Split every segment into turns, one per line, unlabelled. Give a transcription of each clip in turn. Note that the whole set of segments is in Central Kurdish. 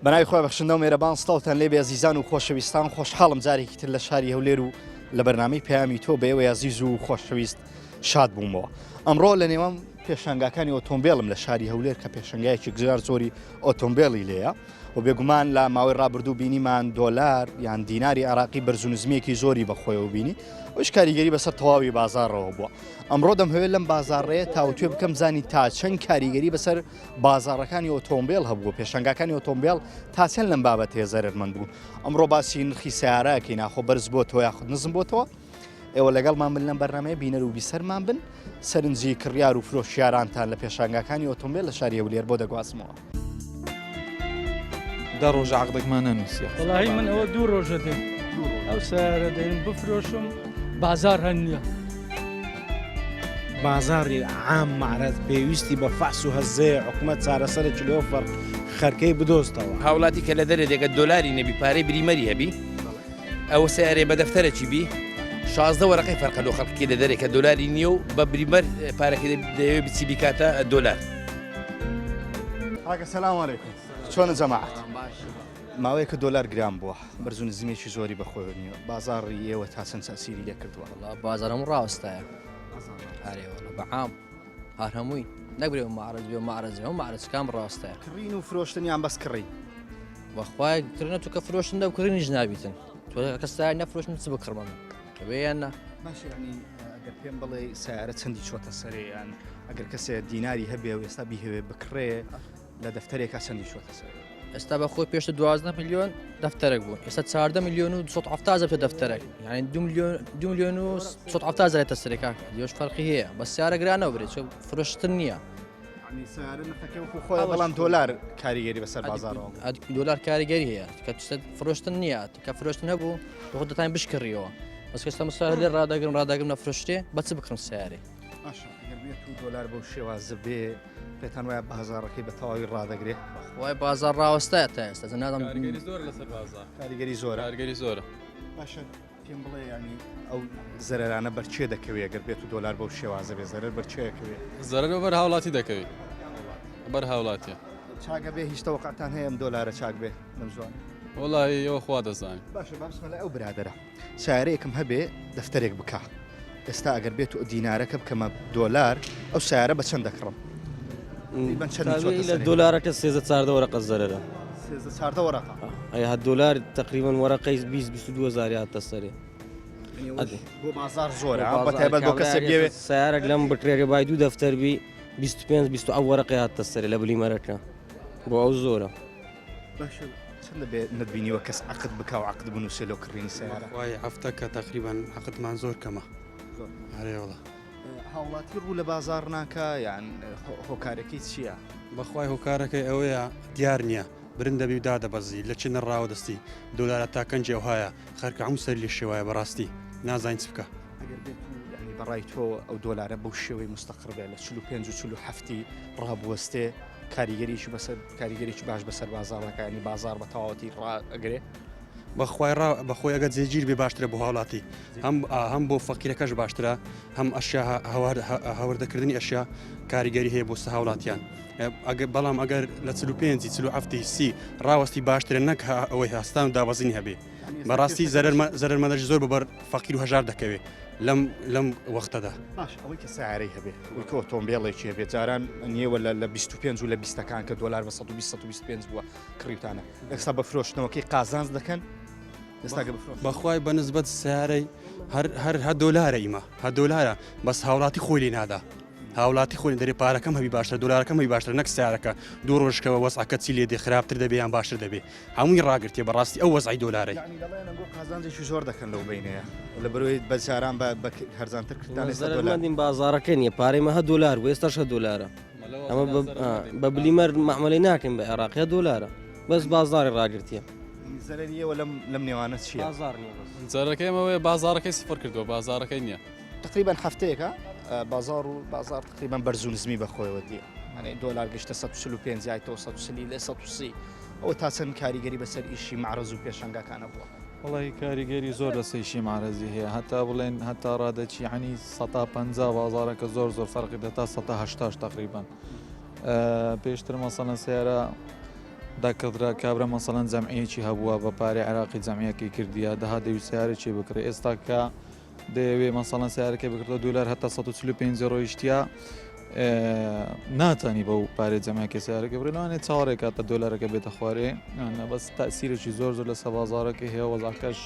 بەناوی خۆی بەخشندە و مێرەبان سڵاوتان لێبێ ئەزیزان و خۆشەویستان خۆشحاڵم جارێکی تر لە شاری هەولێر و لە بەرنامەی پەیامی تۆ بە ئێوەی ئازیز و خۆشەویست شاد بوومەوە ئەمڕۆ لە نێوان پێشانگاکانی ئۆتۆمبێلم لە شاری هەولێر کە پێشنگایەکی گزار زۆری ئۆتۆمبێلی لێیە و بێگومان لە ماوەی ڕابردوو بینیمان دۆلار یان دیناری عراقی بەرز و نزمیەکی زۆری بەخۆیەوە بینی ئەوش کاریگەری بەسەر تەواوی بازارڕەوە بووە ئەمڕۆ دەمهەوێت لەم بازاڕەیە تاوتوێ بکەم زانی تا چەند کاریگەری بەسەر بازاڕەکانی ئۆتۆمبێل هەبووە پێشانگاکانی ئۆتۆمبێل تا چەند لەم بابەتەیە زەرەرمەند بوون ئەمڕۆ باسی نرخی سیارەکەی ناخۆ بەرز بۆتەوە یاخود نزم بۆتەوە ئێوە لەگەڵمان بن لەم بەرنمەیە بینەر و بیسەرمان بن سەرنجی کڕیار و فرۆشیارانتان لە پێشانگاکانی ئۆتۆمبێل لە شاری هەولێر بۆ دەگوازمەوە.
دە ڕۆژە عەقدێکمان نەنووسیە.
وەڵاهی من ئەوە دوو ڕۆژە دێم ئەو سەیارە دەیم بفرۆشم بازار هەر نییە.
بازاڕی عام مەعرەز پێویستی بە فەحس و هەزەیە حکومەت چارەسەرێکی لۆ فەرق خەرکەی بدۆزتەوە.
هاوڵاتی کە لە دەرێ دێگە دۆلاری نەبی پارەی بریمەری هەبی ئەوە سەیارەی بە دەفتەرەکی بی 16 وەرەقەی فەرقە لۆ خەڵکی لە دەرێ کە دۆلاری نییە و بە بریمەر پارەکەی دەیەوێ بچی بیکاتە دۆلار.
کاکە سلام علیکم چۆنە جەماعەت ماوەیەکە دۆلار گران بووە بەرز و نزمێکی زۆری بەخۆیەوە نییە بازاڕی ئێوە تا چەند تەسیری لێ کردووە
وەڵا بازاڕم ڕاوەستایە ئەرێ وەڵا بەعام هەر هەمووی نەگرێ و معرەج بێ و معرەج هەموو معرەجەکان ڕاستایە
کڕین و فرۆشتن یان بەس کڕین
بەخوای کڕینە تو کە فرۆشتن دە کڕینیش نابیتن تۆ کە سایە نەفرۆشن چ بکڕمە من بێ یان نا
باشە ینی ئەگەر پێم بڵێ سیارە چەندی چۆتە سەرێ یان ئەگەر کەسێ دیناری هەبێ و ئێستا بیهەوێ بکڕێ لە دەفتەرێکا چەندی چۆتە سەرێ
ئێستا بە خۆی پێشتر 12 میلیۆن دەفتەرێک بوون ئێستا 14 میلیۆن و 270 هەزار دەفتەرێک یعنی 2 میلیۆن 2 میلیۆن و 270 هەزار تەسەرێکا یۆش فەرقی هەیە بە سیارە گرانەوە برێ چۆ فرۆشتن نییە
یعنی سیارە نرخەکەی وەکو خۆیە بەڵام دۆلار کاریگەری بەسەر بازاڕەوە بوو.
ئەد دۆلار کاریگەری هەیە کە فرۆشتن نییە کە فرۆشتن هەبوو تۆ خۆت دەتوانی بشکڕیەوە بەس کە ئێستا من سیارە لێ ڕادەگرم ڕادەگرم نەفرۆشتێ بە چ بکڕم سیارێ
باشە ئەگەر بێت و دۆلار بەو شێوازە بێ پێتان وایە بازاڕەکەی بە تەواوی ڕادەگرێ؟
وای بازاڕ ڕاوەستایە تا ئێستا نازانم
کاریگەری زۆرە لەسەر بازاڕ
کاریگەری زۆرە
کاریگەری زۆرە
باشە پێم بڵێ ینی ئەو زەرەرانە بەر چێ دەکەوێ گەر بێت و دۆلار بەو شێوازە بێ زەرەر بەر چێ دەکەوێ؟
زەرەر بەر هاوڵاتی دەکەوی بەر هاوڵاتیە
چاکە بێ هیچ تەوەقعتان هەیە ئەم دۆلارە چاک بێ لەم زوانە؟
وەڵاهی ئەوە خوا دەزانێ.
باشە با بچمە لای ئەو برادەرە سەیارەیەکم هەبێ دەفتەرێک بکا ئێستا ئەگەر بێت و دینارەکە بکەمە دۆلار ئەو سیارە بە چەند دەکڕم
لە دۆلارەکە سێزە چاردە وەرەقە زەرەرە
سێزە چاردە وەرەقە
ئەی هە دۆلار تقریبا وەرەقەی 20 22 هزاری هاتە سەرێ
بۆ بازار زۆرە بە تایبەت بۆ کەسێک بێ
سیارێک لەم بکرێگە بای دوو دەفتەر بی 25 20 ئەو وەرەقەی هاتە سەرێ لە بلیمەرەکە بۆ ئەو زۆرە
باشە چەندە بێ نەتبینیوە کەس عەقد بکا و عەقد بنووسێ لۆ کڕینی سەیارە؟
وای هەفتەکە تەقریبەن عەقدمان زۆر کەمە.
زۆر.
ئەرێ وەڵا.
هاوڵاتی ڕوو لە بازاڕ ناکا یان هۆکارەکەی چییە؟
بەخوای هۆکارەکەی ئەوەیە دیار نییە برند دەبی و دادەبەزی لە چ نەڕاوە دەستی دۆلارە تا کەنجی ئەوهایە خەرکە هەموو سەری لێ شێوایە بەڕاستی نازانین چ بکا.
ئەگەر بێت و یانی بەڕای تۆ ئەو دۆلارە بەو شێوەی مستەقڕ بێ لە 45 و 47 ڕابوەستێ کاریگەریی بەسەر کاریگەریی باش بەسەر بازاڕەکانی بازاڕ بە تەواوەتی ڕائەگرێ؟
بەخوای ڕا بەخۆی ئەگەر جێگیر بێ باشترە بۆ هاوڵاتی هەم هەم بۆ فەقیرەکەش باشترە هەم ئەشیا هاوردەکردنی ئەشیا کاریگەری هەیە بۆ سە هاوڵاتیان ئەگەر بەڵام ئەگەر لە 45 47 سی ڕاوەستی باشترە نەک ئەوەی هەستان و دابەزینی هەبێ بەڕاستی زەرەرمەندەش زۆر بەبەر فەقیر و هەژار دەکەوێت لەم لەم وەختەدا.
باش ئەوەی کە سەیارەی هەبێ ئەوەی کە ئۆتۆمبێڵێکی هەبێ جاران نیەوە لە لە 25 و لە بیستەکان کە دۆلار بە 120 125 بووە کڕیوتانە ئێستا بە فرۆشتنەوەکەی قازانج دەکەن ئێستا کە بفرۆشن
بەخوای بە نسبەت سیارەی هەر هەر هە دۆلارە ئیمە هە دۆلارە بەس هاوڵاتی خۆی لێ نادا هاوڵاتی خۆی دەرێ پارەکەم هەبی باشتر دۆلارەکەم هەبی باشتر نەک سیارەکە دوو ڕۆژکەوە وەزعەکە چی لێ دێ خراپتر دەبێ یان باشتر دەبێ هەمووی ڕاگرتیە بەڕاستی ئەو وەزعی دۆلارەی.
یەعنی دەڵێن ئەنگۆ قازانجێکی زۆر دەکەن لەو بەینەیە لە بەرەوەی بە جاران بە بە هەرزانتر کردان ئێستا دۆلار.
زەرەرمەندین بازاڕەکە نییە پارەی مە هە دۆلار بوو ئێستاش هە دۆلارە ئەمە بە بە بلیمەر مەعمەلەی ناکەین بە عێراقی هە دۆلارە بەس بازاڕی ڕاگرتیە.
زەرەری ئێوە لەم لەم نێوانە چییە؟
بازاڕ نییە بەس.
زەرەرەکەی ئێمە ئەوەیە بازاڕەکەی سفر کردووە بازاڕەکەی نییە.
تقریبا هەفتەیەکە بازاڕ و بازاڕ تقریبا بەرز و نزمی بەخۆیەوە دیە. هەنێ دۆلار گەشتە 145 یایتەوە 140 لە 130 ئەوە تا چەند کاریگەری بەسەر ئیشی مەعرەز و پێشانگاکانە بووە؟
وەڵی کاریگەری زۆر لەسەر ئیشی مەعرەزی هەیە هەتا بڵێن هەتا ڕادەچی یعنی سەتا 50 بازارەکە زۆر زۆر فەرقی دەتا سەتا هەشتاش تقریبان پێشتر مەسەلەن سیارە دەکڕدرا کابرا مەسەلەن جەمعیەکی هەبووە بە پارەی عێراقی جەمعیەکەی کردیە دەها دەویست سیارەکی بکڕێ ئێستا کە دەیەوێ مەسەڵەن سیارەکەی بکڕێتەوە دۆلار هەتا 145 ڕۆیشتە ناتانی بەو پارەی جەمعەکەی سیارەکە بڕێ لەوانەیە چاوەڕێ کاتە دۆلارەکە بێتە خوارێ بەس تاسیرێکی زۆر زۆر لەسەر بازارەکە هەیە وەزعەکەش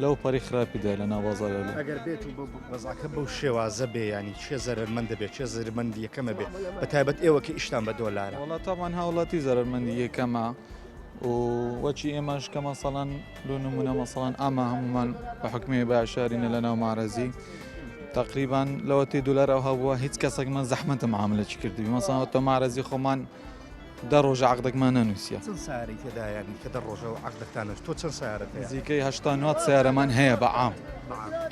لەو پەڕی خراپیدا لە ناو بازاڕی هەولێر.
ئەگەر بێت و وەزعەکە بەو شێوازە بێ یانی کێ زەرەرمەند دەبێت کێ زەرەرمەندی یەکەمە بێ بە تایبەت ئێوە کە ئیشتان بە دۆلارە؟
وەڵا تەبعەن هاوڵاتی زەرەرمەندی یەکەمە و وەکی ئێمەش کە مەسەڵەن لۆ نمونە مەسەڵەن ئەمە هەمومان بە حکومی باشارینە لە ناو مارەزی تقریبان لەوەتی دلار ئەو هەبووە هیچ کەسێکمان زەحمەتە معاملەکی کردبی مەسەڵەن تۆ مارەزی خۆمان دە ڕۆژە عەقدەکمان نەنووسیە.
چەند سەیارەی تێدایە یانی کە دە ڕۆژە و عەقدەکتان نەنووسی تۆ چەند سەیارەت هەیە؟
نزیکەی 80 90 سەیارەمان هەیە بە عام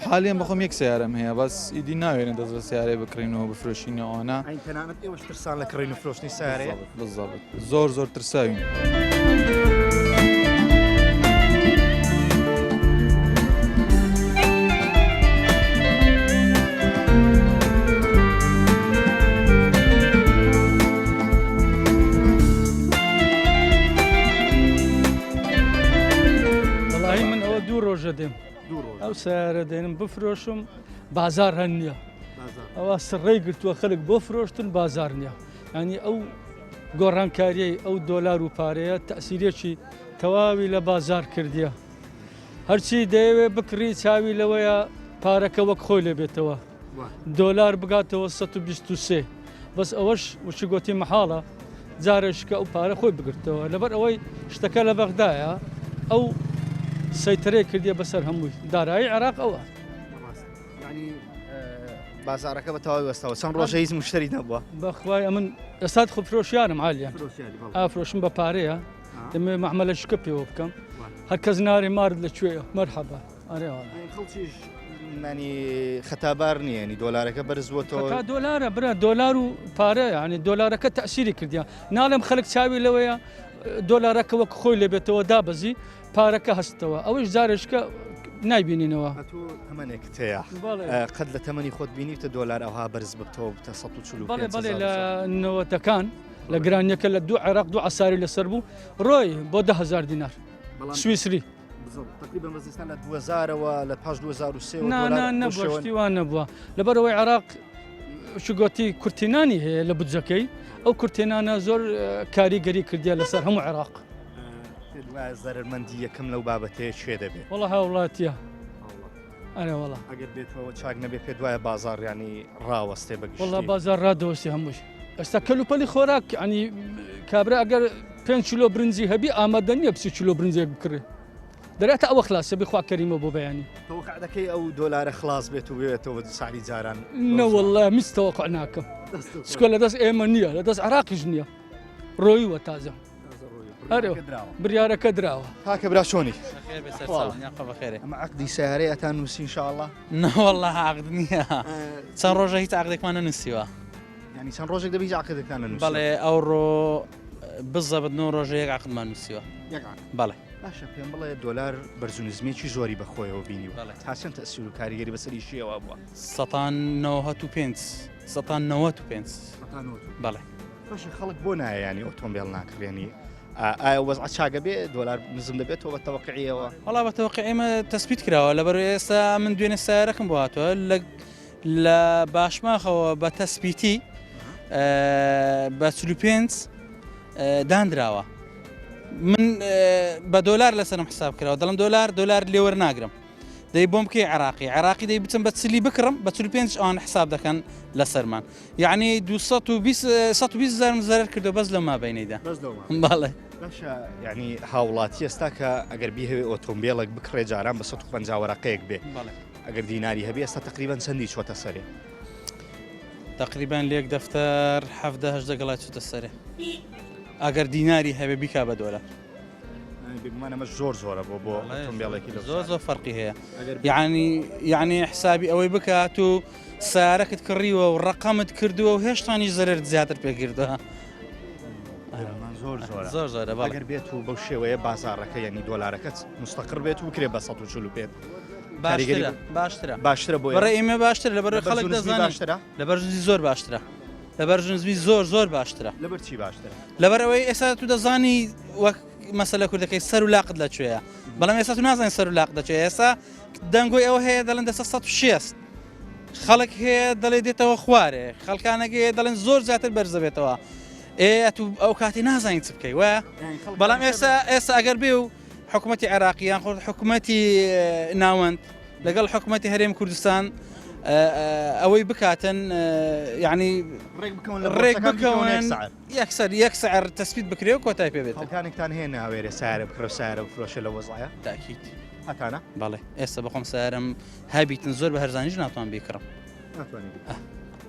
حالیان بەخۆم یەک سەیارەم هەیە بەس ئیدی ناوێرن دەست بە سەیارەی بکڕین و بفرۆشین و ئەوانە.
ئەی تەنانەت ئێوەش ترسان لە کڕین و فرۆشتنی سەیارەیە؟
بالضبط زۆر زۆر ترساوین.
وەڵاهی من ئەوە دوو ڕۆژە دێم ئەو سیارە دێنم بفرۆشم بازار هەن نییە ئەوە سڕەی گرتووە خەڵک بۆ فرۆشتن بازار نییە ینی ئەو گۆڕانکاریی ئەو دۆلار و پارەیە تەسیرێکی تەواوی لە بازار کردیە هەرچی دەیەوێ بکڕی چاوی لەوەیە پارەکە وەک خۆی لێبێتەوە دۆلار بگاتەوە 123 بەس ئەوەش وچی گۆتی مەحاڵە جارێشکە ئەو پارە خۆی بگرتەوە لەبەر ئەوەی شتەکە لە بەغدایە ئەو سەیتەرەی کردیە بەسەر هەمووی دارایی عێراق ئەوە.
یعنی بازارەکە بە تەواوی وەستاوە چەند ڕۆژە هیچ مشتری نەبووە
بەخوای ئەمن ئێستا خۆ فرۆشیارم عالیان ئافرۆشم بە پارەیە دەمێ مەعمەلە شکە پێوە بکەم هەر کەس نارێ مارد لە کوێیە مەرحەبا ئەرێ وەڵا.
خەڵکیش ینی خەتابار نییە ینی دۆلارەکە بەرز بۆتەوە
تا دۆلارە برا دۆلار و پارە یعنی دۆلارەکە تەسیری کردیان ناڵێم خەڵک چاوی لەوەیە دۆلارەکە وەک خۆی لێبێتەوە دابەزی پارەکە هەستەوە ئەوەش جارێشکە نایبینینەوە
ئەتۆ تەمەنێکت هەیە قەت لە تەمەنی خۆت بینیتە دۆلار ئەوها بەرز ببتەوە بتە 145
بەڵێ بەڵێ لە نەوەتەکان لە گرانیەکە لە دوو عێراق دوو عساری لەسەر بوو ڕۆی بۆ دههزار دینار سوئیسری
تقریبا بەزستان لە 2000ەوە لە پاش 2003
نەبووە شتی وان نەبووە لەبەرەوەی عێراق شگۆتی کورتینانی هەیە لە بودجەکەی ئەو کورتێنانە زۆر کاریگەری کردیە لەسەر هەموو عێراق
زەرمەندی یەکەم لەو بابەتەیە کوێ دەبێت
وڵە هاوڵاتیە ئەرێ وەڵا
ئەگەر بێتەوە چاک نەبێ پێ دوایە بازاڕیانی ڕاوەستێ بەگشتی
وەڵا بازار ڕادەوەستی هەمووی ئێستا کەلوپەلی خۆراک ینی کابرا ئەگەر 5 کیلۆ برنجی هەبی ئامادە نییە بچی کیلۆ برنجێک بکڕێ دەرێتە ئەوە خلاصە بخوا کەریمە بۆ بەیانی
تەوەقع دەکەی ئەو دۆلارە خلاص بێت و بێتەوە سعری جاران
نەوەڵا میست تەوەقع ناکەم چکە لە دەست ئێمە نییە لە دەست عراقیش نییە ڕۆیوە تازە ئەرێ بریارەکە دراوە.
کاکە برا چۆنی؟ ئەمە عەقدی سەیارەی ئەتان نووسی ان شاء اللە؟
نەوەڵا عەقد نییە چەند ڕۆژە هیچ عەقدێکمان نەنووسیوە.
یعنی چەند ڕۆژێک دەبی هیچ عەقدێکتان نەنووسیوە؟
بەڵێ ئەوڕۆ بزەبت نۆ ڕۆژە یەک عەقدمان نووسیوە.
یەک عەقد؟
بەڵێ.
باشە پێم بڵێ دۆلار بەرز و نزمیەکی زۆری بەخۆیەوە بینیوە تا چەند تەئسیر و کاریگەری بەسەر ئیشیەوە بووە؟
سەتان نەوەت و پێنج سەتان نەوەت و پێنج.
سەتان نەوەت و پێنج.
بەڵێ.
باشە خەڵک بۆ نایە ینی ئۆتۆمبیل ناکڕێنی ئایا وەزع چاگە بێ دۆلار نزم دەبێتەوە بە تەوەقعیەوە
وەڵا بە تەوەقع ئێمە تەسبیت کراوە لەبەر ئێستا من دوێنێ سیارەکەم بۆ هاتووە لە لە باشماخەوە بە تەسبیتی بە 45 دانراوە من بە دۆلار لەسەرم حساب کراوە دەڵم دۆلار دۆلار لێوەر ناگرم دەی بۆم بکەی عێراقی عێراقی دەی بچم بە چلی بکڕم بە 45 ئەوان حساب دەکەن لەسەرمان یعنی 220 120 هزارم زەرەر کردو بەس لەو مابینەیدا بەڵێ
باشە یعنی هاوڵاتی ئێستا کە ئەگەر بیهەوێ ئۆتۆمبیلێک بکڕێ جاران بە 150 وەرەقەیەک بێ ئەگەر دیناری هەبێ ئێستا تقریبا چەندی چۆتە سەرێ
تقریبا لێک دەفتەر 17 هەژدە گەڵای چۆتە سەرێ ئەگەر دیناری هەبێ بیکا بە دۆلار.
بێگومان ئەمە زۆر زۆرە بۆ بۆ ئۆتۆمبێلێکی لەو
زۆر زۆر فەرقی هەیە یعنی یعنی حسابی ئەوەی بکات و سارەکت کڕیوە و ڕقەمت کردووە و هێشتانی زەرەر زیاتر پێکردووە
زۆر زۆر
زۆر زۆرە بەڵێ.
ئەگەر بێت و بەو شێوەیە بازاڕەکە یعنی دۆلارەکەت مستەقر بێت و بکرێ بە 145
باشترە باشترە
باشترە بۆ
بەڕێ ئێمە باشتر لەبەر
لەبەر
خەڵک
زۆر نزمی
دەزانێت
باشترە؟
لەبەر زۆر زۆر باشترە لەبەر نزمی زۆر زۆر باشترە
لەبەر چی باشترە
لەبەر ئەوەی ئێستا تو دەزانی وەک مەسەلە کوردەکەی سەر و لاقت لە کوێیە بەڵام ئێستا تو نازانین سەر و لاق دەچێت ئێستا دەنگۆی ئەوە هەیە دەڵێن دەسە 160 خەڵک هەیە دەڵێ دێتەوە خوارێ خەڵکانەکە هەیە دەڵێن زۆر زیاتر بەرزەبێتەوە ئێ ئەتو ئەو کاتی نازانین چ بکەی وایە بەڵام ئێستا ئێستا ئەگەر بێ و حکوومەتتی عێراقی یان خۆ حکوومەتتی ناوەند لەگەڵ حکوومەتتی هەرێم کوردستان ئەوەی بکاتن یعنی
ڕێک بکەون
یەکسەر یەک سعر تەسبیت بکرێ و کۆتای پێ بێت.
خەڵکانێکتان هەیە ناوێرێ سەیارە بکڕێ و سەیارە بفرۆشێ لەو وەزعەیا؟
تاکید.
هەتانە؟
بەڵێ ئێستا بەخۆم سەیارەم هەبیتن زۆر بە هەرزانیش ناتوان بیکڕم.
ناتوانانی بیکڕی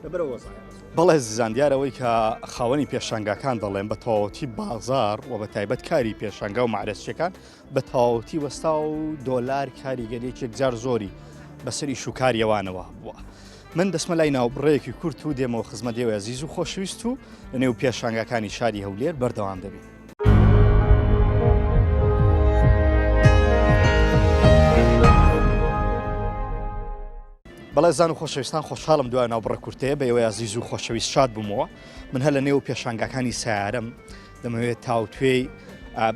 لەبەر ئەو وەزعەیە. بەڵێ زیزان دیارە ئەوەی کە خاوەنی پێشانگاکان دەڵێن بە تەواوەتی بازاڕ و بە تایبەت کاری پێشانگا و مەعرەزچیەکان بە تەواوەتی وەستا و دۆلار کاریگەریەکی یەکجار زۆری بەسەر ئیش و کاریەوانەوە بووە. من دەچمە لای ناوبڕەیەکی کورت و دێمەوە خزمەت ئێوەی ئەزیز و خۆشەویست و لە نێو پێشانگاکانی شاری هەولێر بەردەوام دەبین. بەڵێ زان و خۆشەویستان خۆشحاڵم دوای ناوبڕە کورتەیە بە ئێوەی ئازیز و خۆشەویست شاد بوومەوە من هەر لە نێو پێشانگاکانی سیارەم دەمەوێت تاوتوێی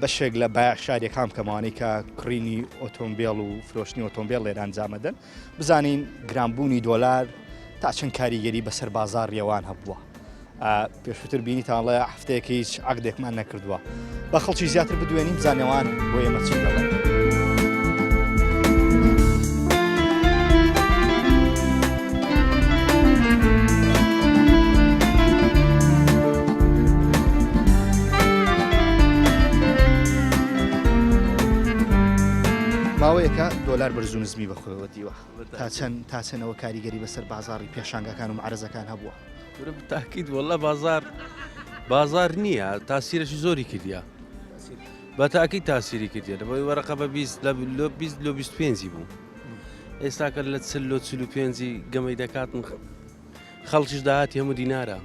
بەشێک لە بایەخ شاریەکان بکەمەوانەی کە کڕینی ئۆتۆمبیل و فرۆشتنی ئۆتۆمبیل لێرە ئەنجامەدەن بزانین گرانبوونی دۆلار تا چەند کاریگەری بەسەر بازاڕیەوان هەبووە پێشووتر بینیتان ڵێ هەفتەیەکە هیچ عەقدێکمان نەکردووە بە خەڵکی زیاتر بدوێنین بزانێوان بۆ ئێمە چی دەڵێن. ماوەیەکە دۆلار بەرز و نزمی بەخۆیەوە دیوە تا چەند تا چەندەوە کاریگەری بەسەر بازاڕی پێشانگاکان و عەرزەکان هەبووە
تاکید والله بازار بازار نییە تاسیرەشی زۆری کردیا بە تاکی تاسیری کردیە لە بۆی وەرەقە بە 20 لە لۆ 20 لۆ 25 بوو ئێستاکە لە 40 لۆ 45 گەمەی دەکاتن خەڵکیش داهاتی هەموو دینارە.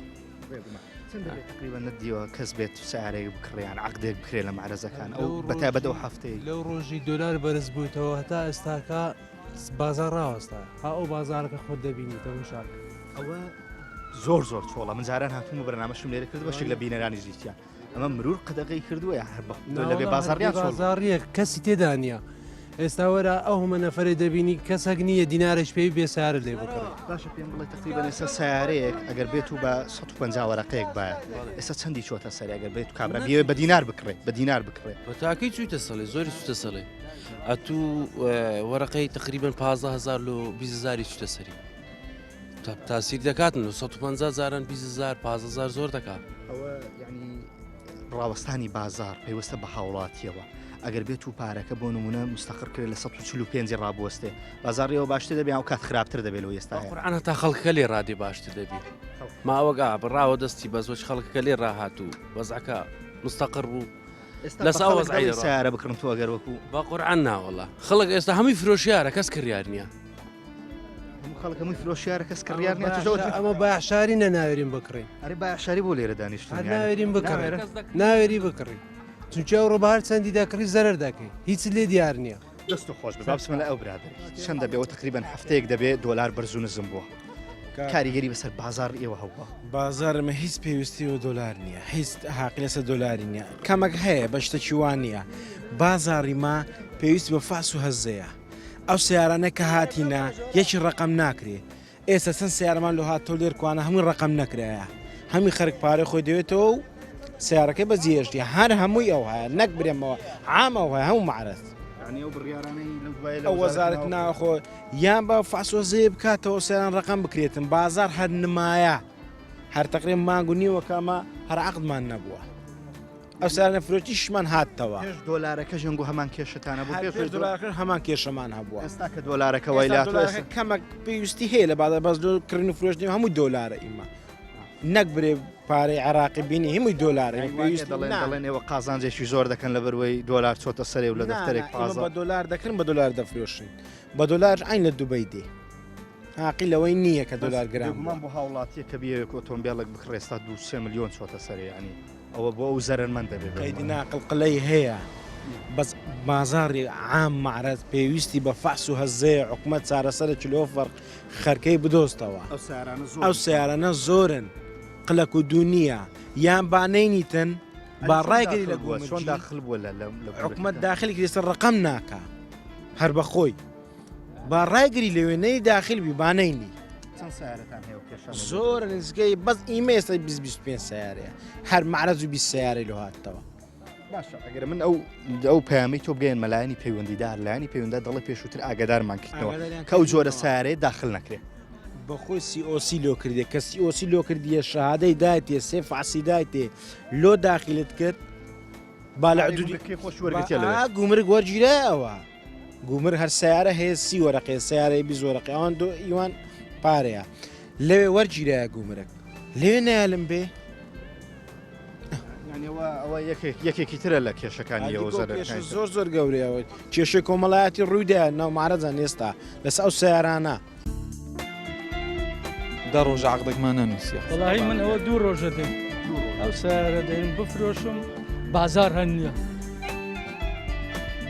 تقریبا نەدیوە کەس بێت سیارەیەک بکڕیان عقدێک بکرێ لە معرەزەکان ئەو بەتایبەت ئەو هەفتەیە
لەو ڕۆژی دۆلار بەرز بوویتەوە هەتا ئێستاکە بازار ڕاوەستا ها ئەو بازارەکە خۆت دەبینیتەوە شار
ئەوە زۆر زۆر چۆڵە من جاران هاتووم و بەرنامەشم لێرە کرد بەشێک لە بینەرانی زیتیان ئەمە مرور قەدەغەی کردووە یا هەر لەبێ بازاڕیان چۆڵ
بازاڕیەک کەسی تێدا نییە ئێستا وەرە ئەو هەمە نەفرێ دەبینی کەسێک نییە دینارێک پێی بێ سارە لێ بکڕێ
باشە پێم بڵێ تقریبا ئێستا سیارەیەک ئەگەر بێت و بە 150 وەرەقەیەک باە ئێستا چەندی چۆتە سەر ئەگەر بێت و کابرا بیەوێ بە دینار بکڕێ بە دینار بکڕێ
بە تاکەی چوویتە سەڵێ زۆری چووتە سەڵێ ئەتوو وەرەقەی تقریبا 15 هزار لۆ 20 هزاری چووتە سەری تاسیر دەکاتن لە 150 جاران 20 هزار 15 هزار زۆر دەکات
ئەوە یعنی ڕاوەستانی بازار پەیوەستە بە هاوڵاتیەوە ئەگەر بێت و پارەکە بۆ نمونە مستەقر کرێت لە 145 ڕابوەستێ بازاڕیەوە باشتر دەبێ ئەو کات خراپتر دەبێت لەو ئێستا
قورعان هەتا خەڵکەکە لێ ڕادێ باشتر دەبی ماوەگا بڕاوە دەستی بەس وەچ خەڵکەکە لێ ڕاهات و وەزعەکە مستەقر بوو
لەسا وەزعی سیارە بکڕن تۆ ئەگەر وەکو
بە قورعان ناوەڵا خەڵک ئێستا هەمووی فرۆشیارە کەس کڕیار نییە
هەموو خەڵک هەمووی فرۆشیارە کەس کڕیار نییە تۆ
ئەمە بایەخشاری نەناوێرین بکڕین
ئەرێ بایەخشاری بۆ لێرە دانیشتون
هەر ناوێرین بکڕین ناوێری بکڕین چونکە ئەوڕۆ بە هەر چەندی دەکڕی زەرەر دەکەی هیچ لێ دیار نییە
دەست و خۆش بێ با بچمە لای ئەو برادەرەی چەند دەبێ ئەوە تقریبا هەفتەیەک دەبێ دۆلار بەرز و نزم بووە کاریگەری بەسەر بازاڕ ئێوە هەبووە
بازارمە هیچ پێویستی بە دۆلار نییە هیچ حاقی لەسەر دۆلاری نییە کەمەک هەیە بە شتەکی وان نییە بازاڕی ما پێویستی بە فاس و هەزەیە ئەو سیارانە کە هاتینە یەکی ڕقم ناکرێ ئێستا چەند سیارەمان لۆ هات تۆلێر کوانە هەمووی ڕقم نەکرایە هەمی خەرک پارەی خۆی دەوێتەوە و سیارەکەی بەجێهێشتی هەر هەمووی ئەو هەیە نەک برێمەوە عام ئەو هەیە هەموو معرەز ئەو وەزارەت ناوخۆ یان بە فاسۆزەیە بکاتەوە سیاران ڕقم بکرێتن بازار هەر نمایە هەر تەقرێن مانگ و نیوە کامە هەر عقدمان نەبووە ئەو سیارانە فرۆتیشمان هاتەوە
پێش دۆلارەکە ژەنگۆ هەمان کێشەتانە بوو
پێش دۆلارەکە هەمان کێشەمان هەبووە
ئێستا کە دۆلارەکە وای لاتوە
کەمەک پێویستی هەیە لە بازار بەس کڕین و فرۆشتنی هەموو دۆلارە ئیمە. نەک برێ پارەی عێراقی بینی هەمووی دۆلارە پێویست
دەڵێن دەڵێن ئێوە قازانجێکی زۆر دەکەن لە بەروەی دۆلار چۆتە سەرێ و لە دەفتەرێک
پازە بە دۆلار دەکرن بە دۆلار دەفرۆشن بە دۆلار عین لە دوبەی دێ حاقی لەوەی نییە کە دۆلار گران
بووە بۆ هاوڵاتیە کە بیەوێت ئۆتۆمبیلێک بکڕێستا دو سێ ملیۆن چۆتە سەرێ ینی ئەوە بۆ ئەو زەرەرمەند دەبێت.
قەیدی ناقڵقلەی هەیە بەس بازاڕی عام مەعرەز پێویستی بە فەحس و هەزەیە حکومەت چارەسەرێکی لۆ فەرق خەرکەی بدۆزتەوە ئەو سەیارانە زۆرن قلەک و دوو نییە یان با نەینیتن با ڕایگری لە
گومرگی چۆن داخل بووە لە
حکومەت داخلی کردی سەر ڕقم ناکا هەر بەخۆی با ڕایگری لەوێ نەی داخل بی با نەینی
چەند سیارەتان هەیە و کێشە
زۆر نزیکەی بەس ئیمە ئێستا 20 25 سیارەیە هەر معرەز و 20 سیارەی لۆ هاتەوە
باشە ئەگەر من ئەو ئەو پەیامی تۆ بگەیەنمە لایەنی پەیوەندیدار لایەنی پەیوەندە دەڵێ پێشووتر ئاگادارمان کردنەوە کە ئەو جۆرە سیارەیە داخل نەکرێت
بەخۆی COC لۆ کردێ کە COC لۆ کردیە شەهادەی دایتێ سێ فاسی دایتێ لۆ داخلت کرد با لە عدودی
خۆش وەرگرتیە لەوێ.
گومرگ وەرگیرایەوە گومر هەر سیارە هەیە سی وەرەقێ سیارەی بیست وەرەقی ئەوان دو ئیوان پارەیە لەوێ وەرگیرایە گومرگ لەوێ نایەلم بێ
ئەوە یەکێکی ترە لە کێشەکانی ئەوە
زۆر زۆر گەورەیەوە کێشەی کۆمەڵایەتی ڕوویدا ناو مارەجان ئێستا لەسە ئەو سیارانە
دە ڕۆژە عقدێکمان نەنووسیە.
وەڵاهی من ئەوە دوو ڕۆژە دێم ئەو سەیارە دێنم بفرۆشم بازاڕ هەر نییە.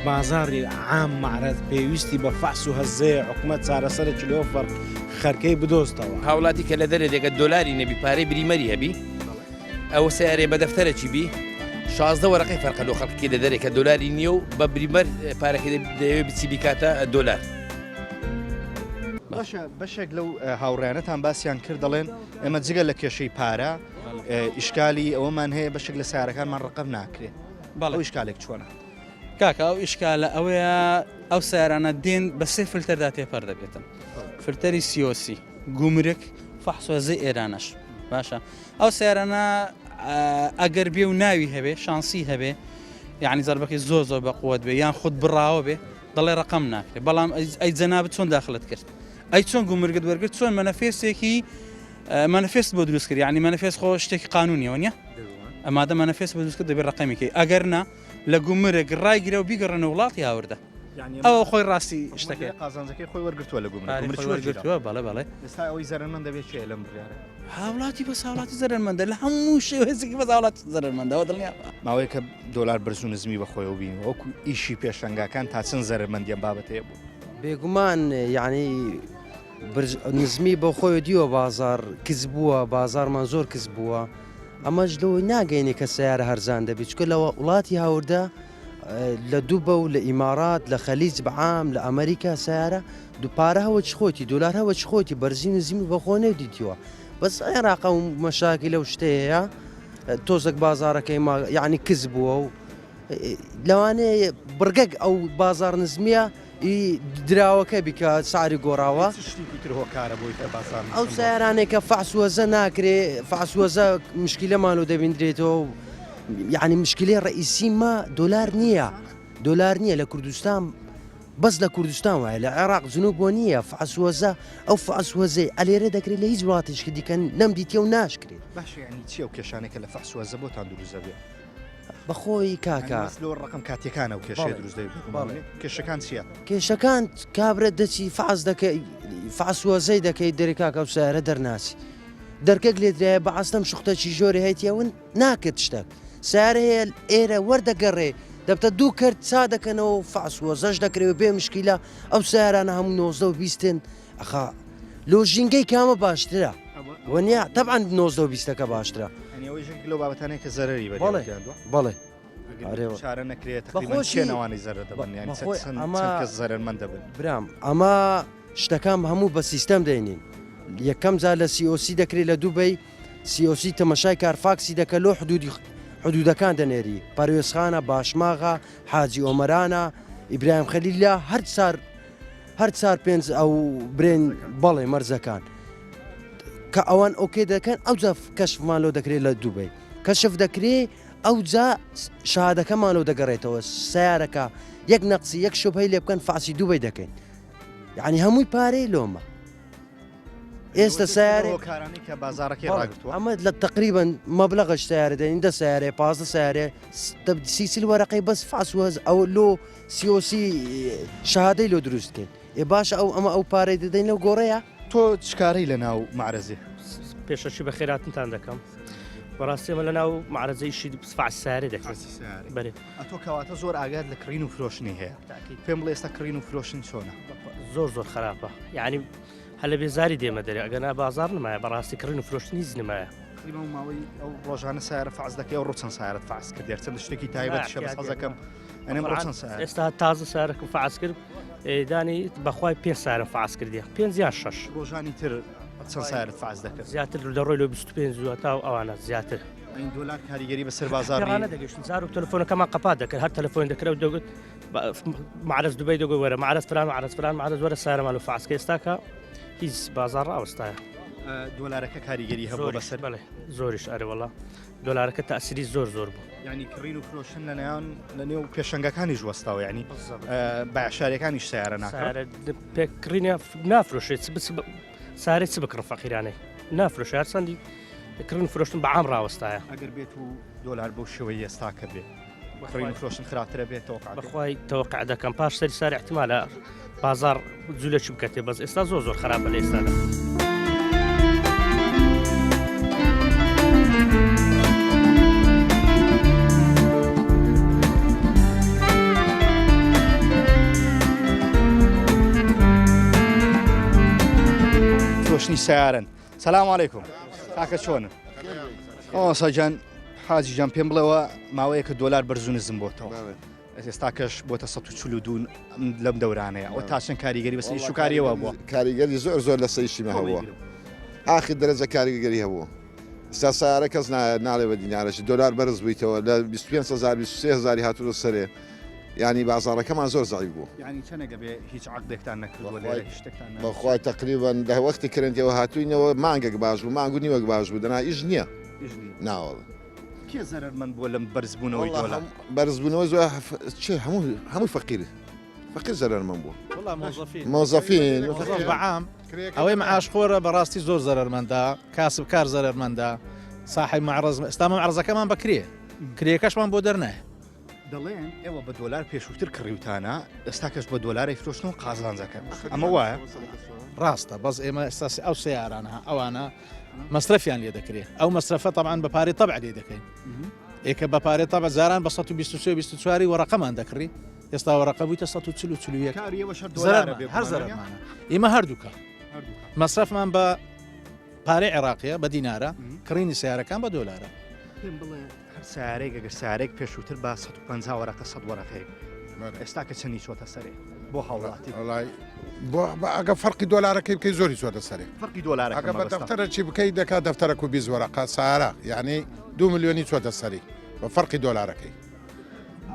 بازاڕی عام مەعرەز پێویستی بە فەحس و هەزەیە حکومەت چارەسەرێکی لۆ فەرق خەرکەی بدۆزتەوە.
هاوڵاتی کە لە دەرێ دێگە دۆلاری نەبی پارەی بریمەری هەبی ئەوە سەیارەی بە دەفتەرەکی بی 16 وەرەقەی فەرقە لۆ خەڵکی لە دەرێ کە دۆلاری نییە و بە بریمەر پارەکەی دەیەوێ بچی بیکاتە دۆلار.
باشە بەشێک لەو هاوڕیانەتان باسییان کرد دەڵێن ئێمە جگە لە کێشەی پارە ئیشکالی ئەوەمان هەیە بەشێک لە سارەکانمان ڕقم ناکرێت بەڵێ ئیشکالێک چۆنە
کاکە ئەو ئیشکالە ئەوەیە ئەو سیارانە دێن بە سێ فلتەردا تێپەر دەبێتن فلتەری COC گومرک فەحسۆزەی ئێرانەش باشە ئەو سیارانە ئەگەر بێ و ناوی هەبێ شانسی هەبێ یعنی زربەکەی زۆر زۆر بەقوت بێ یان خود بڕاوە بێ دەڵێ ڕەقەم ناکرێ بەڵام ئەی جەنابت چۆن داخلت کرد ئەی چۆن گومرگت وەرگرت چۆن مەنەفێسێکی مەنەفێست بۆ دروست کرد یعنی مەنەفێس خۆ شتێکی قانونیەوە نیە ئەمادە مەنەفێس بۆ دروست کرد دەبێت ڕەقەمیکەی ئەگەر نا لە گومرگ ڕایگرە و بیگەڕێنە وڵاتی هاوردە ئەوە خۆی ڕاستی شتەکە
قازانجەکەی خۆی وەرگتووە لە گومرگ
وەرگرتووە بەڵێ بەڵێ
ئێستا ئەوەی زەرەرمەند دەبێت کێ لەم بڕیارە
هاوڵاتی بەس هاوڵاتی زەرەرمەندە لە هەموو شێوەیەکی بەس هاوڵاتی زەرەرمەندەوە دڵنیا
ماوەیەکە دۆلار بەرز و نزمی بەخۆیەوە بینی وەکو ئیشی پێشەنگاکان تا چەند زەرەرمەندیان بابەتەیە بوو
بێگومان یعنی نزمی بۆ خۆی دیوە بازار کز بووە بازارمان زۆر کز بووە ئەمەش لەوەی ناگەینێ کە سیارە هەرزان دەبێت چکە لەوە وڵاتی هاوردە لە دوبە و لە ئیمارات لە خەلیج بەعام لە ئەمریکا سیارە دو پارە هەوە چ خۆتی دۆلار هەوە چ خۆتی بەرزی نزیمی بەخۆ نەدیتیوە بەس عێراقە و مەشاکی لەو شتەیە تۆزێک بازارەکەی ما یعنی کز بووە و لەوانەیە بڕگەک ئەو بازار نزمیە ئی دراوەکە بی کە سعری گۆڕاوە.
چ شتێکی تر هۆکارە بۆی کە بازاڕ
ئەو
نزم بووە؟
سەیارانەی کە فەحس وەزە ناکرێ فەحس وەزە مشکیلەمان لۆ دەبیندرێتەوە و یعنی مشکلەی ڕئیسی ما دۆلار نییە دۆلار نییە لە کوردستان بەس لە کوردستان وایە لە عێراق جنوب بۆ نییە فەحس وەزە ئەو فەحس وەزەی ئەلێرە دەکرێت لە هیچ وڵاتێکی دیکە نەمدیتیە و ناشکرێت.
باشە یعنی چی ئەو کێشانەی کە لە فەحس وەزە بۆتان دروست دەبێ؟
بەخۆی کاکە.
یانی لۆ ڕەقەم کاتیەکانە و کێشەیە دروست دەبێت
بەڵێ
کێشەکان چییە؟
کێشەکان کابرا دەچی فەحس دەکەی فەحس وەزەی دەکەی دەرێ کاکە ئەو سەیارە دەرناچی دەرکەک لێدرایە بە عەستەم شوختەکی ژۆرێ هەیتیە ون ناکرد شتەک سەیارە هەیە ئێرە وەردەگەڕێ دەبتە دوو کەرت چا دەکەنەوە و فەحس وەزەش دەکرێ و بێ مشکیلە ئەو سەیارانە هەموو 19 و بیستن ئەخا لۆ ژینگەی کامە باشترە وەنیە تەبعەن 19 و بیستەکە باشترە
یانی ئەوەی ژنک لەو بابەتانەیە کە زەرەری بەری
بەڵێ
گەیاندووە
بەڵێ
ئەگەر چارە نەکرێت تقریبا
بەخۆشی
کێن ئەوانەی زەرەر دەبن یانی چەند
بەخۆی
چەند
ئەمە
چەند کەس زەرەرمەند دەبن
برام ئەمە شتەکان هەموو بە سیستەم دەینین یەکەم جار لە COC دەکرێت لە دوبەی COC تەمەشای کارفاکسی دەکە لۆ حدودی حدودەکان دەنێری پەروێزخانە باشماغە حاجی ئۆمەرانە ئیبراهیم خەلیلە هەر چار هەر چار پێنج ئەو برێن بەڵێ مەرزەکان کە ئەوان okay دەکەن ئەوجا کەشفمان لۆ دەکرێت لە دوبەی کەشف دەکرێ ئەوجا شادەکەمان لۆ دەگەڕێتەوە سیارەکە یەک نەقسی یەک شوبهەی لێ بکەن فاسی دوبەی دەکەین یعنی هەمووی پارەی لۆمە. ئێستا سیارێ
هۆکارانەی کە بازاڕەکەی ڕاگرتووە
ئەمە لە تقریبا مەبلەغەش سیارە دەین دە سیارێ 15 سیارێ سیسل وەرەقەی بەس فاس وەز ئەو لۆ سیۆسی شەهادەی لۆ دروست کەین ئێ باشە ئەو ئەمە ئەو پارەی دەدەین لەو گۆڕەیە
تۆ چ کارەی لە ناو مەعرەزێ؟
پێشەکی بەخێراتنتان دەکەم بەڕاستی ئەمە لە ناو مەعرەزە ئیشی فعس سارێ دەکەین بەرێ
ئەتۆ کەواتە زۆر ئاگات لە کڕین و فرۆشتنی هەیە پێم بڵێ ئێستا کڕین و فرۆشتن چۆنە؟
زۆر زۆر خراپە یعنی هەر لە بێزاری دێمە دەرێ ئەگەنا بازاڕ نمایە بەڕاستی کڕین و فرۆشتن هیچ نمایە.
تقریبا ئەو ماوەی ئەو ڕۆژانە سیارە فەعس دەکەی ئەو ڕۆ چەند سیارەت فەعس کرد هەرچەندە شتێکی تایبەت شە بەس حەزەکەم ئەنێم ڕۆ چەند سیارە
ئێستا تازە سیارەکەم فەعس کرد دانی بەخوای پێ سارم فەعس کردیە پێنج یان شەش
ڕۆژانی تر چەند سیارەت فەعس دەکرد
زیاتر لە ڕۆی لۆ 25 زووە تا ئەوانە زیاتر
ئەین دۆلار کاریگەری بەسەر بازاڕی
نەدەگەشت زار و تەلەفۆنەکەمان قەپات دەکرد هەر تەلەفۆن دەکرا و دەگوت معرز دوبەی دەگوت وەرە معرز فران معرز فران معرز وەرە سارەمان و فعس کە ئێستاکە هیچ بازاڕ ڕاوەستایە.
دۆلارەکە کاریگەری هەبوو بەسەر
بەڵێ زۆریش ئەرێ وەڵا دۆلارەکە تاسیری زۆر زۆر بوو.
یعنی کڕین و فرۆشتن لە نێوان لە نێو پێشەنگەکانیش وەستاوە یعنی بایەخشاریەکانیش سیارە ناکڕن.
پێ کڕینە نافرۆشێت چ بچ سارێ چ بکڕن فەقیرانەی نافرۆشێ هەرچەندی کڕین فرۆشتن بە عام ڕاوەستایە.
ئەگەر بێت و دۆلار بەو شێوەی ئێستاکە بێ کڕین و فرۆشتن خراپترە بێت تەوەقع
بەخوای تەوەقع دەکەم پاش سەری ساری احتمالە بازار جولەکی بکەتێ بەس ئێستا زۆر زۆر خراپە لە ئێستادا.
فرۆشتنی سیارن سلام علیکم کاکە چۆنن مامۆستا گیان حاجی گیان پێم بڵێەوە ماوەیەکە دۆلار بەرز و نزم بۆتەوە ئێستاکەش بۆتە 142 لەم دەورانەیە ئەوە تا چەند کاریگەری بەسەر ئیش و کاریەوە بووە
کاریگەری زۆر زۆر لەسەر ئیشی مە هەبووە ئاخر دەرەجە کاریگەری هەبوو ئستا سیارە کەس ناڵێ بە دینارەشی دۆلار بەرز بوویتەوە لە 25 هزار 23 هزاری هاتووە سەرێ ینی بازاڕەکەمان زۆر زەعیف بوو.
یانی چەنێکە بێ هیچ عەقدێکتان نەکردووە لێرە هیچ شتێکتان نە.
بەخوای تەقریبەن لە وەختی کرەنتیەوە هاتووینەوە مانگێک باش بوو مانگ و نیوەک باش بوو دەنا ئیش نییە.
ئیش نییە.
ناوەڵا.
کێ زەرەرمەند بووە لەم بەرزبوونەوەی دۆلار؟
بەرزبوونەوەی زۆر چ هەموو هەموو فەقیر فەقیر زەرەرمەند بووە.
وەڵا مۆزەفین.
مۆزەفین.
مۆزەف بە عام ئەوەی معاش خۆرە بەڕاستی زۆر زەرەرمەندە کاسبکار زەرەرمەندە ساحەی مەعرەز ئێستا مەعرەزەکەمان بە کرێ کرێکەشمان بۆ دەرنایە.
دەڵێن ئێوە بە دۆلار پێشووتر کڕیوتانە ئێستا کەش بە دۆلارێک فرۆشتن و قازانج دەکەن ئەمە وایە؟
ڕاستە بەس ئێمە ئێستا ئەو سیارانە ئەوانە مەسرەفیان لێ دەکرێت ئەو مەسرەفە تەبعەن بە پارەی تەبع لێ دەکەین ئێکە بە پارەی تەبع جاران بە 123 24 وەڕەقەمان دەکڕی ئێستا وەڕەقە بوویتە 140 41
کاری ئێوە شەر دۆلارە بێ
هەر زەرەرمانە ئێمە هەردووکە مەسرەفمان بە پارەی عێراقیە بە دینارە کڕینی سیارەکان بە دۆلارە
پێم بڵێ هەر سیارەیەک ئەگەر سیارەیەک پێشووتر بە 150 وەرەقە 100 وەرەقەیەک ئێستا کە چەندی چۆتە سەرێ بۆ هاوڵاتی
وڵای بۆ ئەگە فەرقی دۆلارەکەی بکەی زۆری چۆتە سەرێ
فەرقی دۆلارەکە
ئەگە بە دەفتەرە چی بکەی دەکات دەفتەرەک و 20 وەرەقە سارە یعنی دو ملیۆنی چۆتە سەری بە فەرقی دۆلارەکەی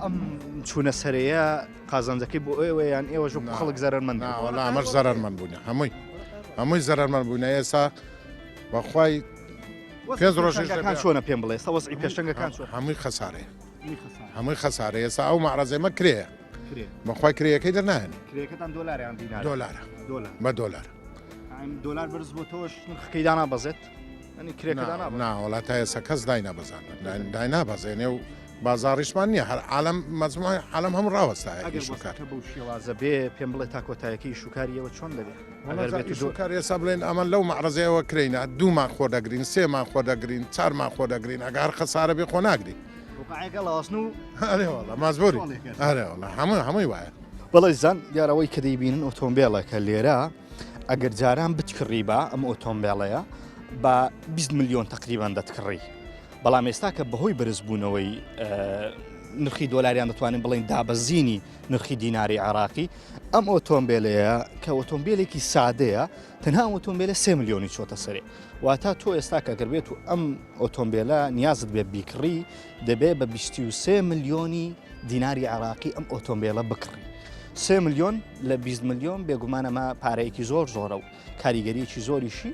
ئەم چوونە سەرەیە قازانجەکەی بۆ ئێوە یان ئێوەش وەکو خەڵک زەرەرمەند بوون؟
وەڵا ئەمەش زەرەرمەند بوونە هەمووی هەمووی زەرەرمەند بوونە ئێستا بەخوای پێنج ڕۆژیش
پێشەنگەکان چۆنە پێم بڵێ ئێستا وەزعی پێشەنگەکان چۆن
هەمووی خەسارەیە هەمووی خەسارە ئێستا ئەو مەعرەزەمە کرێیە بەخوای کرێیەکەی دەرناهێنی
کرێکەتان دۆلار یان دینار
دۆلارە دۆلار بە دۆلار
دۆلار بەرز بۆتەوەش نرخەکەی دانابەزێت ئەنی کرێکە دانابەزێت
نا وەڵا تا ئێستا کەس داینابەزاند داینابەزێنێ و بازاڕیشمان نییە هەر عالم مەجموعی عالم هەموو ڕاوەستایە
ئەگەر
ئیش و کار
وەزعەکە بەو شێوازە بێ پێم بڵێ تا کۆتایەکەی ئیش و کاری ئێوە چۆن دەبێ
ئەگەر بێت و کار ئێستا بڵێن ئەمە لەو مەعرەزەیەوە کرێینە دوو مان خۆ دەگرین سێ مان خۆ دەگرین چار مان خۆ دەگرین ئەگە هەر خەسارە بێ خۆ ناگرین
وقعەکە ڵاوەسن و
ئەرێ وەڵا مەجبوری ئەرێ وەڵا هەموو هەمووی وایە.
بەڵێ زان دیارە ئەوەی کە دەیبینن ئۆتۆمبێڵێکە لێرە ئەگەر جاران بتکڕیبا ئەم ئۆتۆمبێڵەیە بە 20 ملیۆن تقریبان دەتکڕی بەڵام ئێستا کە بەهۆی بەرزبوونەوەی نرخی دۆلاریان دەتوانین بڵین دابەزینی نرخی دیناری عراقی ئەم ئۆتۆمبیلەیە کە ئۆتۆمبیلێکی سادەیە تەنها ئەم ئۆتۆمبیلە سێ ملیۆنی چۆتە سەرێ واتە تۆ ئێستا کە گەر بێت و ئەم ئۆتۆمبیلە نیازت بێت بیکڕی دەبێت بە 23 ملیۆنی دیناری عراقی ئەم ئۆتۆمبیلە بکڕی. سێ ملیۆن لە 20 ملیۆن بێگومان ئەمە پارەیەکی زۆر زۆرە و کاریگەریەکی زۆریشی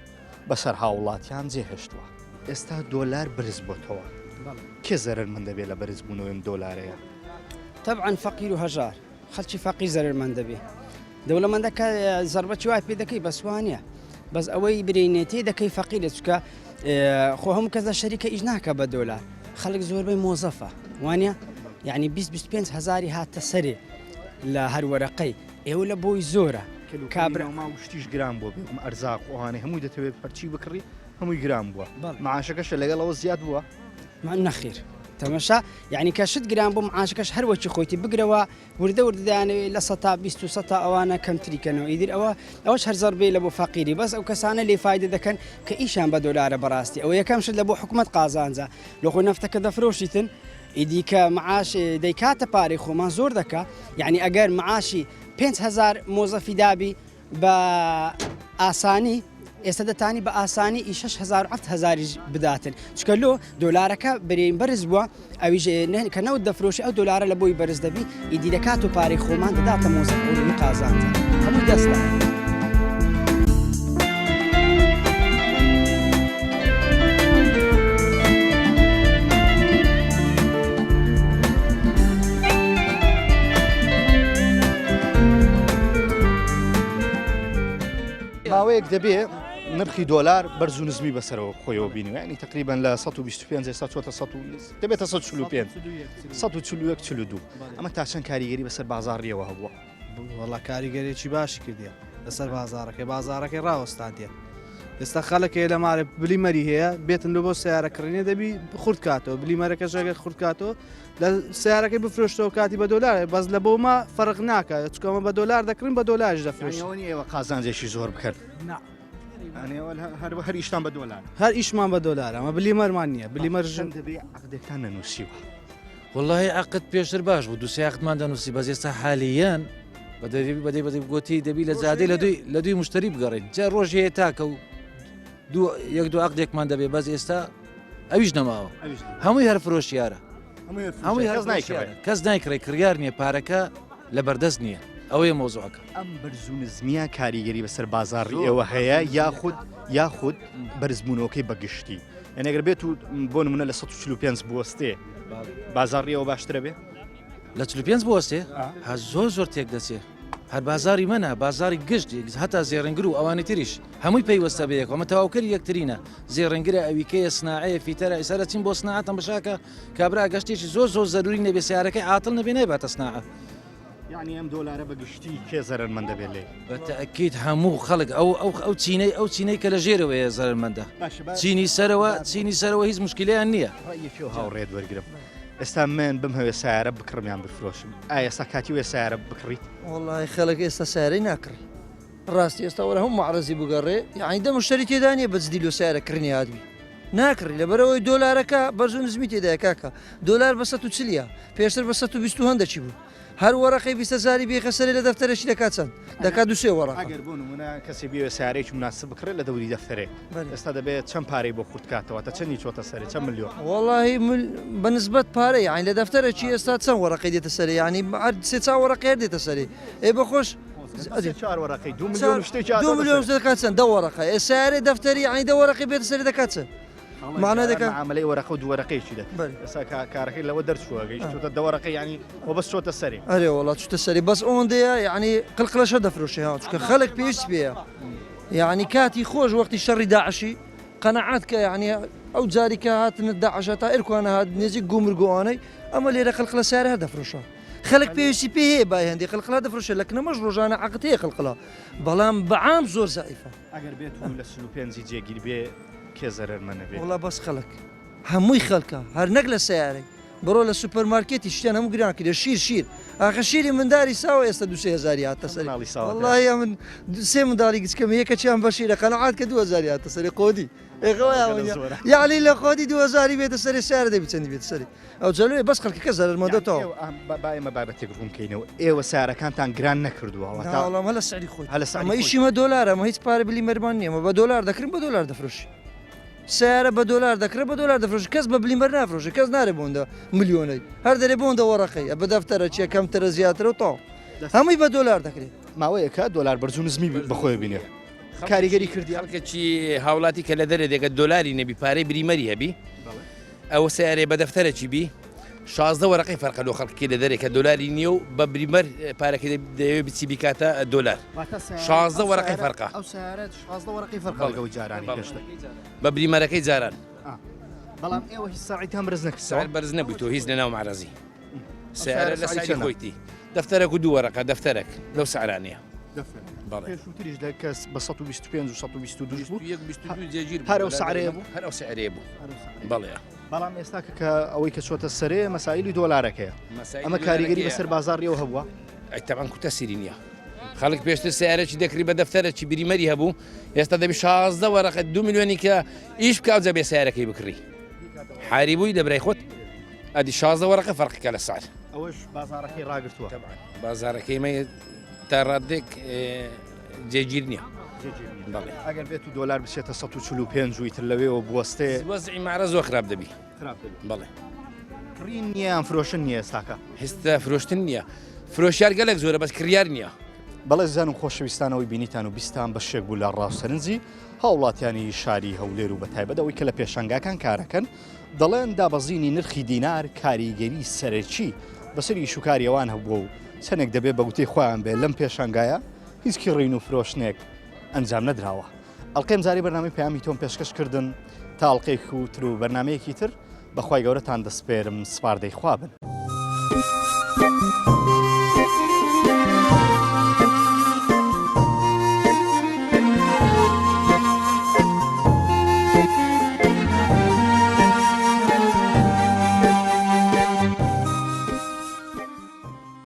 بەسەر هاوڵاتیان جێهێشتووە. ئێستا دۆلار بەرز بۆتەوە کێ زەرەرمەند دەبێت لە بەرزبوونەوەی ئەم دۆلارەیە؟
تەبعەن فەقیر و هەژار خەڵکی فەقیر زەرەرمەند دەبێ دەوڵەمەندە کە زەربەکی وای پێ دەکەی بەس وا نییە. بەس ئەوەی برینێ تێ دەکەی فەقیرە چکە خۆ هەموو کەس لە شەریکە ئیش ناکە بە دۆلار خەڵک زۆربەی مۆزەفە وانە یعنی 20 25 هزاری هاتە سەرێ لە هەر وەرەقەی ئێوە لە بۆی زۆرە
کابرا ما شتیش گران بووە بێگوم ئەرزاق و ئەوانەی هەمووی دەتەوێت هەرچی بکڕی هەمووی گران بووە معاشەکەشە لەگەڵ ئەوە زیاد بووە
نەخیر تەمەشا یعنی کە شت گران بوو معاشەکەش هەر وەکی خۆیتی بگرەوە وردە وردە دەیانەوێت 20% و سەتا ئەوانە کەمتری کەنەوە ئیدر ئەوە ئەوەش هەر زەربەی لە بۆ فەقیری بەس ئەو کەسانە لێ فایدە دەکەن کە ئیشیان بە دۆلارە بەڕاستی ئەوە یەکەم شت لە بۆ حکومەت قازانجە لە خۆی نەفتەکە دەفرۆشیتن ئیدی کە معاش دەیکاتە پارەی خۆمان زۆر دەکا یعنی ئەگەر معاشی 5000 مۆزەفی دابی بە ئاسانی ئێستا دەتانی بە ئاسانی ئی 6000 7000 بداتن چکە لۆ دۆلارەکە برین بەرز بووە ئەویش کە نەوت دەفرۆشی ئەو دۆلارە لە بۆی بەرز دەبی ئیدی دەکات و پارەی خۆمان دەداتە مۆزەف ئەوی قازانجە هەمووی دەستە.
ماوەیەک دەبێ نرخی دۆلار بەرز و نزمی بەسەرەوە خۆیەوە بینیوە ینی تقریبان لە 125 ئێستا چۆتە 100 دەبێتە 145 141 42 ئەمە تا چەند کاریگەری بەسەر بازاڕیەوە هەبووە
وەڵا کاریگەرێکی باشی کردیە لەسەر بازارەکەی بازارەکەی ڕاوەستاندیە ئێستا خەڵک هەیە لە ماڵێ بلیمەری هەیە بێتن لۆ بۆ سیارە کڕینێ دەبی خورد کاتەوە بلیمەرەکە ژەگە خورد کاتەوە لە سیارەکەی بفرۆشتەوە کاتی بە دۆلار بەس لە بۆمە فەرق ناکات چکەمە بە دۆلار دەکڕین بە دۆلاریش دەفرۆشین
ئێوە قازانجێکی زۆر بکەن هەر ئیشتان بە دۆلار
هەر ئیشمان بە دۆلار ئەمە بلیمەرمان نییە بلیمەر ژن
دەبێ عقدێکتان نەنووسیوە
وەڵاهی عەقد پێشتر باش بوو دوو سێ عەقدمان دەنووسی بەس ئێستا حالیەن بەدەی بەدەی بەدەی گوتی دەبی لە جادەی لە دوی لە دوی مشتری بگەڕین جا ڕۆژ هەیە تاکە و دوو یەک دوو عەقدێکمان دەبێ بەس ئێستا ئەویش نەماوە هەمووی هەر فرۆشیارە هەمووی هەر نایکڕێ کەس نایکڕێ کڕیار نییە پارەکە لە بەردەست نییە ئەوەیە مۆزوعەکە
ئەم بەرز و نزمیە کاریگەری بەسەر بازاڕی ئێوە هەیە یاخود یاخود بەرزبوونەوەکەی بەگشتی یعنی ئەگەر بێت و بۆ نمونە لە 145 بوەستێ بازاڕیەوە باشترە بێ
لە 45 بوەستێ هە زۆر زۆر تێک دەچێ هەر بازاری مەە بازاری گشت هەتا زێڕنگر و ئەوانی تریش هەمووی پەیوەستە بە یەکەوە تەواوکەری یەکترینە زێڕنگرە ئەویکەیە سناعەیە فیتەرە ئیسا دەچین بۆ سناعەتەم بەشاکە کابرا گەشتێکی زۆر زۆر زەروری نەبێ سیارەکەی عاتڵ نەبێ نایباتە سناعە
یعنی ئەم دۆلارە بە گشتی کێ زەرەرمەند دەبێت لێی؟
بە تەئکید هەموو خەڵک ئەو ئەو ئەو چینەی ئەو چینەی کە لە ژێرەوەیە زەرەرمەندە چینی سەرەوە چینی سەرەوە هیچ مشکلیان نییە.
ڕەئیەکی ئەو هاوڕێت وەرگرم ئێستا من بمهەوێ سیارە بکڕم یان بفرۆشم ئایا ئێستا کاتی وەیە سیارە بکڕیت؟
وەڵی خەڵک ئێستا سیارەی ناکڕی ڕاستی ئێستا وەرە هەموو مەعرەزی بگەڕێ یعنی دە مشتری تێدا نییە بە جدی لۆ سیارە کڕینی هاتبی ناکڕی لەبەرەوەی دۆلارەکە بەرز و نزمی تێدایە کاکە دۆلار بە 140 ە پێشتر بە 120 و هەندەکی بوو هەر وەرەقەی 20 هەزاری بێخە سەرێ لە دەفتەرێکی دەکات چەند دەکات دوو سێ وەرەقە
ئەگەر بۆ نمونە کەسێ بیەوێ سیارەیەکی مناسب بکڕێت لە دەوری دەفتەرێک ئێستا دەبێت چەند پارەی بۆ خورد کاتەوە تا چەندی چۆتە سەرێ چەند ملیۆن؟
وەڵاهی بە نسبەت پارە یانی لە دەفتەرێکی ئێستا چەند وەرەقەی دێتە سەرێ یانی هەر سێ چوار وەرەقەی هەر دێتە سەرێ ئێ بەخۆش
سێ چوار وەرەقەی دوو ملیۆن و شتێکی
دوو ملیۆن دەکات چەند دە وەرەقە ئێ سیارەی دەفتەری یانی دە وەرەقەی بێتە سەرێ دەکات چەند
مانای دەکات معاملەی وەرەقە و دوو وەرەقەیەکی دەکرد ئێستا کارەکەی لەوە دەرچووە گەیشتووتە دە وەرەقە یانی خۆ بەس چۆتە سەرێ.
ئەرێ وەڵا چوتە سەرێ بەس ئەوەندەیە یانی قلقلەشە دەفرۆشێ ها چونکە خەلک پێویست پێیە یانی کاتی خۆش وەختی شەڕی داعشی قەنەعات کە یانی ئەو جاری کە هاتنە داعشە تا ئێرکوانە هات نێزیک گومرگ و ئەوانەی ئەمە لێرە قلقلە سیارە هەر دەفرۆشە خەلک پێویستی پێ هەیە بای هەندی قلقلە دەفرۆشێ لە کنەمەش ڕۆژانە عەقد هەیە قلقلە بەڵام بەعام زۆر زەعیفە.
ئەگەر بێت و لە 45 جێگیر بێ کێ زەرەرمەنە بێ؟
وەڵا بەس خەڵک هەمووی خەڵکە هەر نەک لە سەیارەی بڕۆ لە سوپەر مارکێتی شتیان هەموو گران کردە شیر شیر ئاخە شیری منداری ساوە ئێستا دو سێ هەزاری هاتە سەری
منداڵی ساوە
وەڵڵاهی ئەمن سێ منداڵی گچکەم یەکەچیان بە شیرە قەناعەت کە 2000 هاتە سەری قۆدی یعنی لە خۆدی 2000 بێتە سەری سیارە دەبی چەندی بێتە سەری ئەو جەلوێ بەس خەڵکەکە زەرەرمەندە تەواو
با ئێمە بابەتێک ڕوون کەینەوە ئێوە سیارەکانتان گران نەکردووە
واتە وەڵام هەلە سعری خۆی هەلە سعری ئەمە ئیشی مە دۆلارە ئەمە هیچ پارە بلی مەرمان نییە ئەمە بە دۆلار دەکڕین بە دۆلار دەفرۆشین سەیارە بە دۆلار دەکڕێ بە دۆلار دەفرۆشێ کەس بە بلیمەر نافرۆشێ کەس نارێ بۆندە ملیۆنەی هەر دەرێ بۆندە وەڕەقەی بە دەفتەرە چیە کەمترە زیاترە و تەواو هەمووی بە دۆلار دەکرێ.
ماوەیەکە دۆلار بەرز و نزمی بەخۆیە بینێ کاریگەری کردی.
خەڵکێکی هاوڵاتی کە لە دەرێ دێکە دۆلاری نەبی پارەی بریمەری هەبی ئەوە سیارەی بە دەفتەرەکی بی 16 وەرەقەی فەرقە لۆ خەڵکی لە دەرێ کە دۆلاری نییە و بە بریمەر پارەکەی دەیەوێ بچی بیکاتە دۆلار 16 وەرەقەی فەرقە
ئەو سیارە 16 وەرەقەی فەرقە لەگەڵ جارانی پێشتر
بە بریمەرەکەی جاران
بەڵام ئێوە هیچ ساعیتان بەرز نەکردەوە
سعر بەرز نەبووی تۆ هیچ لەناو معرەزی سعرە لە سعری خۆیتی دەفتەرەک و دوو وەرەقە دەفتەرەک لەو سعرانەیە
بەڵێ پێشووتریش لە کەس بە 125 و 122 بوو
22 جێگیر
هەر ئەو سعرەیە بوو
هەر ئەو سعرەیە بوو بەڵێ
بەڵام ئێستا کە ئەوەی کە چۆتە سەرێ مەسایلی دۆلارەکەیە ئەمە کاریگەری بەسەر بازاڕیەوە هەبووە
ئەی تەبعەن کو تەسیری نییە خەڵک پێشتر سیارەی دەکری بە دەفتەرەکی بریمەری هەبوو ئێستا دەبی 16 وەرەقە دو میلیۆنی کە ئیش بکە ئەوجا بێ سیارەکەی بکڕی حاری بووی لە برای خۆت ئەدی 16 وەرەقە فەرقەکە لە سعر
ئەوەش بازاڕەکەی ڕاگرتووە
بازارەکەی مە تا ڕادێک جێگیر نییە.
ئەگەر بێت و دۆلار بچێتە 145 و ئیتر لەوێەوە بوەستێ
وەزعی مارە زۆر خراپ دەبی
خراپ دەبی
بەڵێ
کڕین نییە یان فرۆشن نییە ئێستاکە
هێستا فرۆشتن نییە فرۆشیار گەلێک زۆرە بەس کڕیار نییە.
بەڵێ زیزان و خۆشەویستان ئەوەی بینیتان و بیستان بەشێک بوو لە ڕاو سەرنجی هاوڵاتیانی شاری هەولێر و بەتایبەت ئەوەی کە لە پێشانگاکان کارەکەن دەڵێن دابەزینی نرخی دینار کاریگەری سەرەکی بەسەر ئیش و کاری ئەوان هەبووە و چەندێک دەبێت بە گوتەی خۆیان بێ لەم پێشانگایە هیچ کڕین و فرۆشتنێک ئەنجام نەدراوە. ئەڵقەی ئەمجارەی بەرنامەی پەیامی تۆم پێشکەش کردن تا ئەڵقەیەک و تر و بەرنامەیەکی تر بەخوای گەورەتان دەسپێرم سپاردەی خوا بن.